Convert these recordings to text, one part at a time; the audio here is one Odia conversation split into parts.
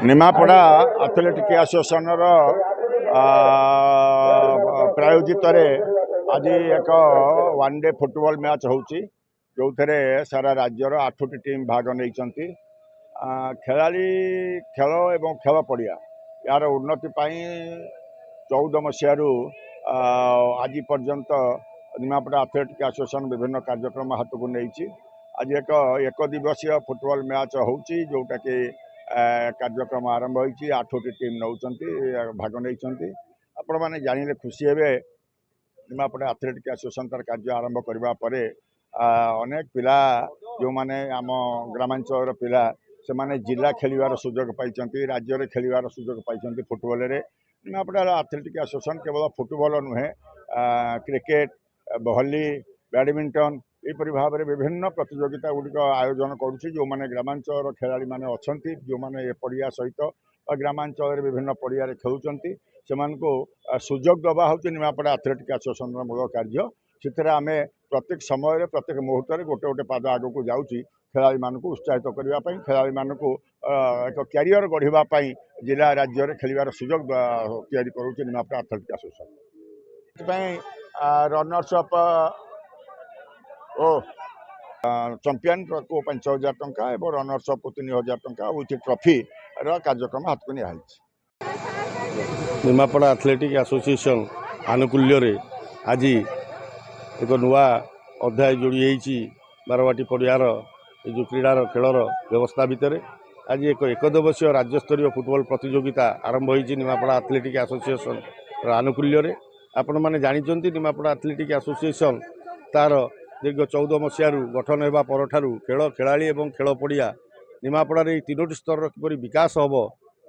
ନିମାପଡ଼ା ଆଥଲେଟିକ୍ ଆସୋସିଏସନର ପ୍ରାୟୋଜିତରେ ଆଜି ଏକ ୱାନ୍ ଡେ ଫୁଟବଲ ମ୍ୟାଚ୍ ହେଉଛି, ଯେଉଁଥିରେ ସାରା ରାଜ୍ୟର ଆଠଟି ଟିମ୍ ଭାଗ ନେଇଛନ୍ତି। ଖେଳାଳି, ଖେଳ ଏବଂ ଖେଳ ପଡ଼ିଆ, ଏହାର ଉନ୍ନତି ପାଇଁ 14 ମସିହାରୁ ଆଜି ପର୍ଯ୍ୟନ୍ତ ନିମାପଡ଼ା ଆଥଲେଟିକ୍ ଆସୋସିଏସନ୍ ବିଭିନ୍ନ କାର୍ଯ୍ୟକ୍ରମ ହାତକୁ ନେଇଛି। ଆଜି ଏକ ଏକ ଦିବସୀୟ ଫୁଟବଲ ମ୍ୟାଚ୍ ହେଉଛି, ଯେଉଁଟାକି କାର୍ଯ୍ୟକ୍ରମ ଆରମ୍ଭ ହୋଇଛି। ଆଠଟି ଟିମ୍ ନେଉଛନ୍ତି, ଭାଗ ନେଇଛନ୍ତି। ଆପଣମାନେ ଜାଣିଲେ ଖୁସି ହେବେ, ନିମାପଡ଼ା ଆଥଲେଟିକ୍ ଆସୋସିଏସନ୍ ତାର କାର୍ଯ୍ୟ ଆରମ୍ଭ କରିବା ପରେ ଅନେକ ପିଲା, ଯେଉଁମାନେ ଆମ ଗ୍ରାମାଞ୍ଚଳର ପିଲା, ସେମାନେ ଜିଲ୍ଲା ଖେଳିବାର ସୁଯୋଗ ପାଇଛନ୍ତି, ରାଜ୍ୟରେ ଖେଳିବାର ସୁଯୋଗ ପାଇଛନ୍ତି ଫୁଟବଲରେ। ନିମାପଡ଼ା ଆଥଲେଟିକ୍ ଆସୋସିଏସନ୍ କେବଳ ଫୁଟବଲ ନୁହେଁ, କ୍ରିକେଟ, ଭଲି, ବ୍ୟାଡ଼ମିଣ୍ଟନ, ଏହିପରି ଭାବରେ ବିଭିନ୍ନ ପ୍ରତିଯୋଗିତା ଗୁଡ଼ିକ ଆୟୋଜନ କରୁଛି। ଯେଉଁମାନେ ଗ୍ରାମାଞ୍ଚଳର ଖେଳାଳିମାନେ ଅଛନ୍ତି, ଯେଉଁମାନେ ଏ ପଡ଼ିଆ ସହିତ ବା ଗ୍ରାମାଞ୍ଚଳରେ ବିଭିନ୍ନ ପଡ଼ିଆରେ ଖେଳୁଛନ୍ତି, ସେମାନଙ୍କୁ ସୁଯୋଗ ଦେବା ହେଉଛି ନିମାପଡ଼ା ଆଥଲେଟିକ୍ ଆସୋସିଏସନର ମୂଳ କାର୍ଯ୍ୟ। ସେଥିରେ ଆମେ ପ୍ରତ୍ୟେକ ସମୟରେ, ପ୍ରତ୍ୟେକ ମୁହୂର୍ତ୍ତରେ ଗୋଟେ ଗୋଟେ ପାଦ ଆଗକୁ ଯାଉଛି, ଖେଳାଳିମାନଙ୍କୁ ଉତ୍ସାହିତ କରିବା ପାଇଁ, ଖେଳାଳିମାନଙ୍କୁ ଏକ କ୍ୟାରିୟର ଗଢ଼ିବା ପାଇଁ ଜିଲ୍ଲା, ରାଜ୍ୟରେ ଖେଳିବାର ସୁଯୋଗ ତିଆରି କରୁଛି ନିମାପଡ଼ା ଆଥଲେଟିକ୍ ଆସୋସିଏସନ୍। ସେଥିପାଇଁ ରନର୍ସ ଅପ୍ ଓ ଚମ୍ପିଆନକୁ 5000 ଟଙ୍କା ଏବଂ ରନର୍ସ ଅପ୍କୁ 3000 ଟଙ୍କା ୱିଥ୍ ଟ୍ରଫିର କାର୍ଯ୍ୟକ୍ରମ ହାତକୁ ନିଆହେଇଛି। ନିମାପଡ଼ା ଆଥଲେଟିକ୍ ଆସୋସିଏସନ୍ ଆନୁକୂଲ୍ୟରେ ଆଜି ଏକ ନୂଆ ଅଧ୍ୟାୟ ଯୋଡ଼ି ହେଇଛି ବାରବାଟୀ ପଡ଼ିଆର ଏ ଯେଉଁ କ୍ରୀଡ଼ାର ଖେଳର ବ୍ୟବସ୍ଥା ଭିତରେ। ଆଜି ଏକ ଏକଦିବସୀୟ ରାଜ୍ୟସ୍ତରୀୟ ଫୁଟବଲ ପ୍ରତିଯୋଗିତା ଆରମ୍ଭ ହୋଇଛି ନିମାପଡ଼ା ଆଥଲେଟିକ୍ ଆସୋସିଏସନ୍ର ଆନୁକୂଲ୍ୟରେ। ଆପଣମାନେ ଜାଣିଛନ୍ତି, ନିମାପଡ଼ା ଆଥଲେଟିକ୍ ଆସୋସିଏସନ୍ ତା'ର ଦୀର୍ଘ 14 ମସିହାରୁ ଗଠନ ହେବା ପରଠାରୁ ଖେଳ, ଖେଳାଳି ଏବଂ ଖେଳ ପଡ଼ିଆ, ନିମାପଡ଼ାରେ ଏଇ ତିନୋଟି ସ୍ତରର କିପରି ବିକାଶ ହେବ,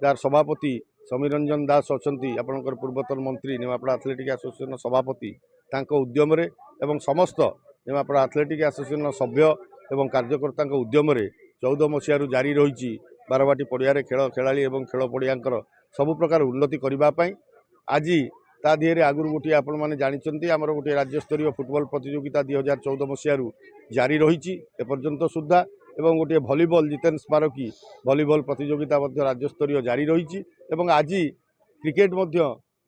ଯାହାର ସଭାପତି ସମୀର ରଞ୍ଜନ ଦାସ ଅଛନ୍ତି, ଆପଣଙ୍କର ପୂର୍ବତନ ମନ୍ତ୍ରୀ, ନିମାପଡ଼ା ଆଥଲେଟିକ୍ ଆସୋସିଏସନ୍ର ସଭାପତି, ତାଙ୍କ ଉଦ୍ୟମରେ ଏବଂ ସମସ୍ତ ନିମାପଡ଼ା ଆଥଲେଟିକ୍ ଆସୋସିଏସନ୍ର ସଭ୍ୟ ଏବଂ କାର୍ଯ୍ୟକର୍ତ୍ତାଙ୍କ ଉଦ୍ୟମରେ 14 ମସିହାରୁ ଜାରି ରହିଛି ବାରବାଟୀ ପଡ଼ିଆରେ ଖେଳ, ଖେଳାଳି ଏବଂ ଖେଳ ପଡ଼ିଆଙ୍କର ସବୁ ପ୍ରକାର ଉନ୍ନତି କରିବା ପାଇଁ। ଆଜି ତା ଦେହରେ ଆଗରୁ ଗୋଟିଏ, ଆପଣମାନେ ଜାଣିଛନ୍ତି, ଆମର ଗୋଟିଏ ରାଜ୍ୟସ୍ତରୀୟ ଫୁଟବଲ ପ୍ରତିଯୋଗିତା 2014 ମସିହାରୁ ଜାରି ରହିଛି ଏପର୍ଯ୍ୟନ୍ତ ସୁଦ୍ଧା ଏବଂ ଗୋଟିଏ ଭଲିବଲ, ଜିତେନ ସ୍ମାରକୀ ଭଲିବଲ ପ୍ରତିଯୋଗିତା ମଧ୍ୟ ରାଜ୍ୟସ୍ତରୀୟ ଜାରି ରହିଛି ଏବଂ ଆଜି କ୍ରିକେଟ ମଧ୍ୟ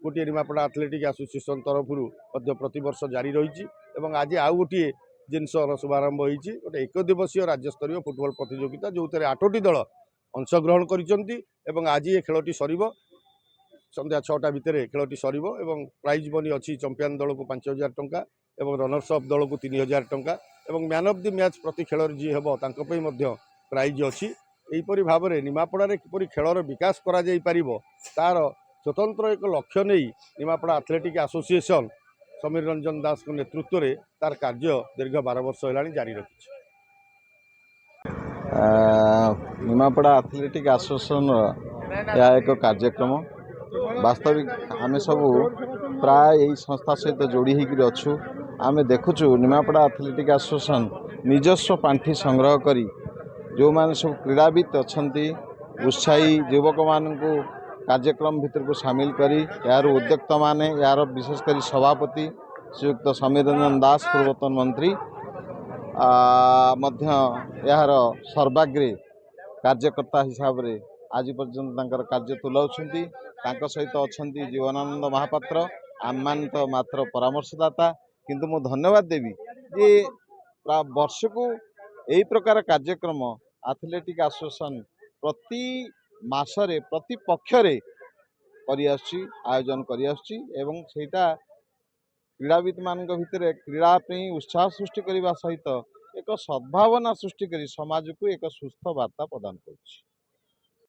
ଗୋଟିଏ ନିମାପଡ଼ା ଆଥଲେଟିକ୍ ଆସୋସିଏସନ୍ ତରଫରୁ ମଧ୍ୟ ପ୍ରତିବର୍ଷ ଜାରି ରହିଛି। ଏବଂ ଆଜି ଆଉ ଗୋଟିଏ ଜିନିଷର ଶୁଭାରମ୍ଭ ହୋଇଛି, ଗୋଟେ ଏକଦିବସୀୟ ରାଜ୍ୟସ୍ତରୀୟ ଫୁଟବଲ ପ୍ରତିଯୋଗିତା, ଯେଉଁଥିରେ ଆଠୋଟି ଦଳ ଅଂଶଗ୍ରହଣ କରିଛନ୍ତି ଏବଂ ଆଜି ଏ ଖେଳଟି ସରିବ। ସନ୍ଧ୍ୟା 6ଟା ଭିତରେ ଖେଳଟି ସରିବ ଏବଂ ପ୍ରାଇଜ୍ ମନି ଅଛି, ଚମ୍ପିଆନ୍ ଦଳକୁ 5000 ଟଙ୍କା ଏବଂ ରନର୍ସ ଅପ୍ ଦଳକୁ 3000 ଟଙ୍କା ଏବଂ ମ୍ୟାନ୍ ଅଫ୍ the match ପ୍ରତି ଖେଳରେ ଯିଏ ହେବ, ତାଙ୍କ ପାଇଁ ମଧ୍ୟ ପ୍ରାଇଜ୍ ଅଛି। ଏହିପରି ଭାବରେ ନିମାପଡ଼ାରେ କିପରି ଖେଳର ବିକାଶ କରାଯାଇପାରିବ, ତା'ର ସ୍ୱତନ୍ତ୍ର ଏକ ଲକ୍ଷ୍ୟ ନେଇ ନିମାପଡ଼ା ଆଥଲେଟିକ୍ ଆସୋସିଏସନ୍ ସମୀର ରଞ୍ଜନ ଦାସଙ୍କ ନେତୃତ୍ୱରେ ତାର କାର୍ଯ୍ୟ ଦୀର୍ଘ 12 ବର୍ଷ ହେଲାଣି ଜାରି ରଖିଛି। ନିମାପଡ଼ା ଆଥଲେଟିକ୍ ଆସୋସିଏସନ୍ର ଏହା ଏକ କାର୍ଯ୍ୟକ୍ରମ। ବାସ୍ତବିକ ଆମେ ସବୁ ପ୍ରାୟ ଏଇ ସଂସ୍ଥା ସହିତ ଯୋଡ଼ି ହେଇକିରି ଅଛୁ। ଆମେ ଦେଖୁଛୁ, ନିମାପଡ଼ା ଆଥଲେଟିକ୍ ଆସୋସିଏସନ୍ ନିଜସ୍ୱ ପାଣ୍ଠି ସଂଗ୍ରହ କରି ଯେଉଁମାନେ ସବୁ କ୍ରୀଡ଼ାବିତ୍ ଅଛନ୍ତି, ଉତ୍ସାହୀ ଯୁବକମାନଙ୍କୁ କାର୍ଯ୍ୟକ୍ରମ ଭିତରକୁ ସାମିଲ କରି ଏହାର ଉଦ୍ୟୋକ୍ତାମାନେ, ଏହାର ବିଶେଷ କରି ସଭାପତି ଶ୍ରୀଯୁକ୍ତ ସମୀର ରଞ୍ଜନ ଦାସ, ପୂର୍ବତନ ମନ୍ତ୍ରୀ, ମଧ୍ୟ ଏହାର ସର୍ବାଗ୍ରେ କାର୍ଯ୍ୟକର୍ତ୍ତା ହିସାବରେ ଆଜି ପର୍ଯ୍ୟନ୍ତ ତାଙ୍କର କାର୍ଯ୍ୟ ତୁଲାଉଛନ୍ତି। ତାଙ୍କ ସହିତ ଅଛନ୍ତି ଜୀବନାନନ୍ଦ ମହାପାତ୍ର। ଆମମାନେ ତ ମାତ୍ର ପରାମର୍ଶଦାତା। କିନ୍ତୁ ମୁଁ ଧନ୍ୟବାଦ ଦେବି ଯେ ପ୍ରାୟ ବର୍ଷକୁ ଏଇ ପ୍ରକାର କାର୍ଯ୍ୟକ୍ରମ ଆଥଲେଟିକ୍ ଆସୋସିଏସନ୍ ପ୍ରତି ମାସରେ, ପ୍ରତି ପକ୍ଷରେ କରିଆସୁଛି, ଆୟୋଜନ କରିଆସୁଛି ଏବଂ ସେଇଟା କ୍ରୀଡ଼ାବିତମାନଙ୍କ ଭିତରେ କ୍ରୀଡ଼ା ପାଇଁ ଉତ୍ସାହ ସୃଷ୍ଟି କରିବା ସହିତ ଏକ ସଦ୍ଭାବନା ସୃଷ୍ଟି କରି ସମାଜକୁ ଏକ ସୁସ୍ଥ ବାର୍ତ୍ତା ପ୍ରଦାନ କରୁଛି।